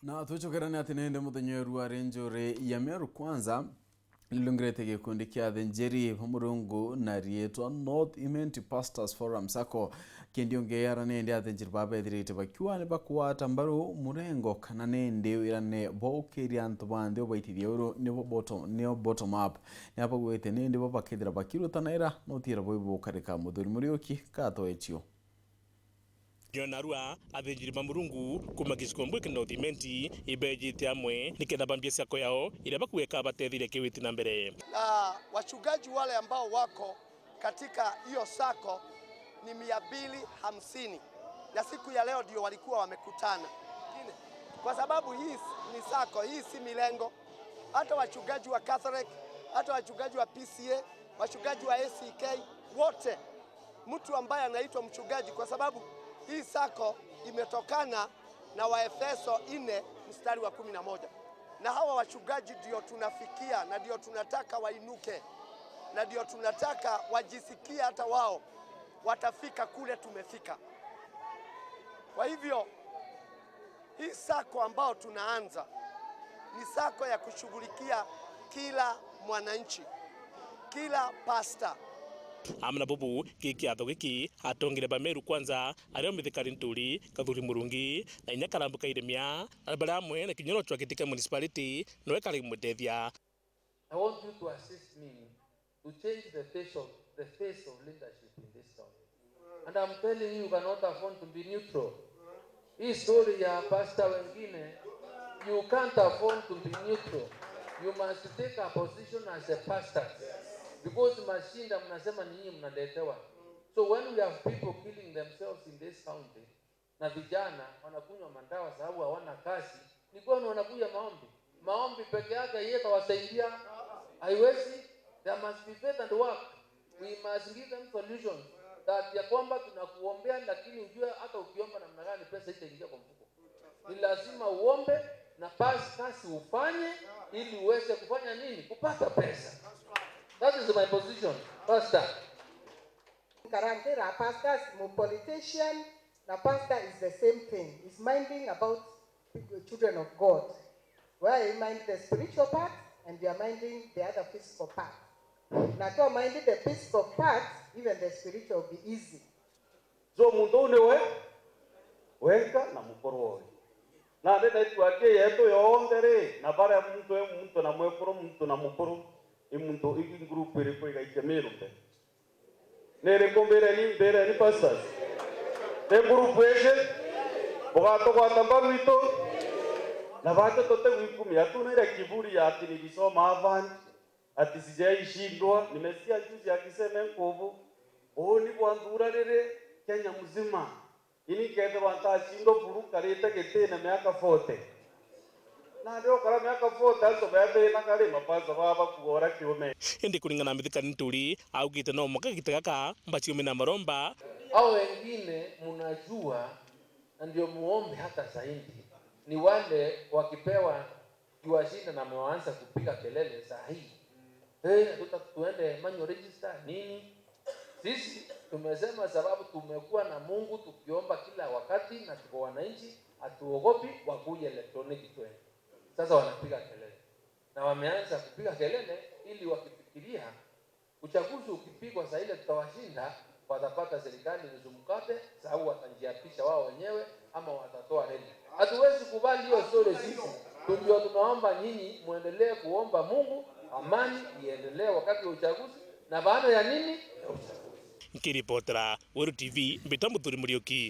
Na twicokerane ati nende muthenya rwari njuri ya Meru Kwanza lilungirete gikundi kia thenjeri murungu na rietwa North Imenti Pastors Forum Sacco kindi ongeyara nende athenjeri babethirite bakiwa ni bakwata mbaru murengo kana nende wirane baukiria antu banthe obaitithia uru nibo bottom, nio bottom up niabagwete nende bo bakethira bakirutanaira notira boibokarika muthuri Muriuki katoetio. Narua athinjiri ma murungu kuma gicigo kia North Imenti ibejite amwe niketha bambia sako yao iria bakuweka batethire kiwiti na mbere. Na wachungaji wale ambao wako katika hiyo sako ni 250 na siku ya leo ndio walikuwa wamekutana, kwa sababu hii ni sako, hii si milengo. Hata wachungaji wa Catholic, hata wachungaji wa PCA, wachungaji wa ACK, wote mtu ambaye anaitwa mchungaji, kwa sababu hii sako imetokana na Waefeso 4 mstari wa 11 na hawa wachungaji ndio tunafikia na ndio tunataka wainuke na ndio tunataka wajisikie hata wao watafika kule tumefika. Kwa hivyo hii sako ambao tunaanza ni sako ya kushughulikia kila mwananchi, kila pasta. Amna bubu gikiatho giki atongire ba Meru Kwanza aria mithikari nturi Kathuri Murungi na inya Karambu Kairemia na bara amwe na kinyoro chwa Kitika municipality no ekari mutethia. I want you to assist me to change the face of leadership in this town. And I'm telling you, you cannot afford to be neutral. Hii story ya pastor wengine, you can't afford to be neutral. You must take a position as a pastor. Because mashinda mnasema ninyi mnaletewa. So when we have people killing themselves in this county, na vijana wanakunywa mandawa sababu hawana kazi, ni kwani wanakuja maombi. Maombi peke yake yeye itawasaidia? Haiwezi. There must be faith and work. We must give them solutions that ya kwamba tunakuombea, lakini ujue hata ukiomba namna gani pesa itaingia kwa mfuko. Ni lazima uombe na pasi kazi ufanye ili uweze kufanya nini? Kupata pesa. That is my position, Pastor. Karangera, pastors, mo politician, na pastor is the same thing. He's minding about children of God. Where you mind the spiritual part and you are minding the other physical part. Na to minding the physical part, even the spiritual will be easy. So muntu niwe wenka na mukuru oyo na ndi naitwa yetu yonthe ri na baria muntu muntu na mwekuru muntu na mukuru imuntu igi group iri igaikia mirumbe niriku mbireni mbireni pastors ni group ece bugatugwata mbaru itu na bate tote gwikumi hatuna ile kiburi ya ati nilisoma Harvard, ati sijaishindwa. Nimesikia juzi akisema nkuvu uu ni bwanthura riri Kenya mzima ini kethirwa ntashindwa burukarite gitine miaka 40 na ndio kora miaka 40 antu bethina kari mapasa baba kuora kiume. Indi kulingana na mithikari nturi augite no mwaka gite gaka mbaciumi na maromba. Au wengine mnajua na ndio muombe hata zaidi ni wale wakipewa kiwashinda na mwaanza kupiga kelele saa hii, hey, tuta tuende manual register nini. Sisi tumesema sababu tumekuwa na Mungu tukiomba kila wakati na tuko wananchi, hatuogopi wakuja electronic twende. Sasa wanapiga kelele na wameanza kupiga kelele ili wakifikiria uchaguzi ukipigwa saa ile tutawashinda, watapata serikali nusu mkate, sababu watajiapisha wao wenyewe ama watatoa reli. Hatuwezi kubali hiyo story sisi. Ndio tunaomba nyinyi muendelee kuomba Mungu amani iendelee wakati wa uchaguzi na baada ya nini? Ya uchaguzi. Nkiripotera Weru TV mbita Muthuri Muriuki.